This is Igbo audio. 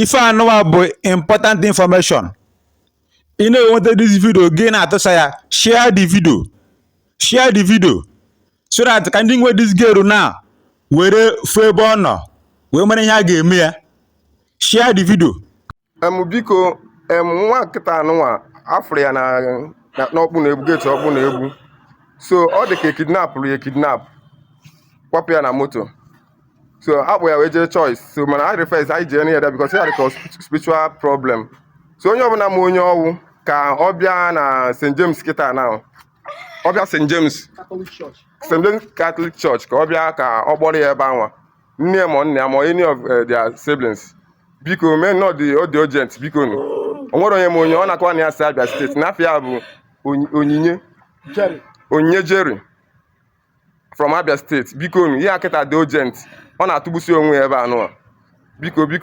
Ife anụwa bụ important information. Ị na-enweta this video, gị na-atụsa ya. Share the video, share the video, so that ka ndị nwe this girl na were fụ ebe ọ nọ wee mara ihe a ga-eme ya. Share the video. Biko, nwa nkịta anụnwa afụrụ ya na n'ọkpụ na-egbu gate, ọkpụ na-egbu. So ọ dị ka ekidnapụrụ ya ekidnap, kwapụ ya na moto. So akpụ ya wee jee Choice. So mana anyị refers anyị jee ya because ya dị ka spiritual problem. So onye ọbụla ma onye ọwụ, ka ọ bịa na St James kịta na ọ bịa St James, St James Catholic Church, ka ọ bịa ka ọ kpọrọ ya ebe anwa, nne ya ma nna ya ma any of their siblings. Biko, mee nnọọ dị, ọ dị urgent, biko nụ. O nwere onye ma onye ọ na-akọwa na ya si Abia Steeti, n'afọ ya bụ Onyinye Onyinye Jerry from Abia Steeti. Biko nụ, ihe akịta dị urgent, ọ na-atụgbusi onwe ya ebe anụ a. Biko, biko.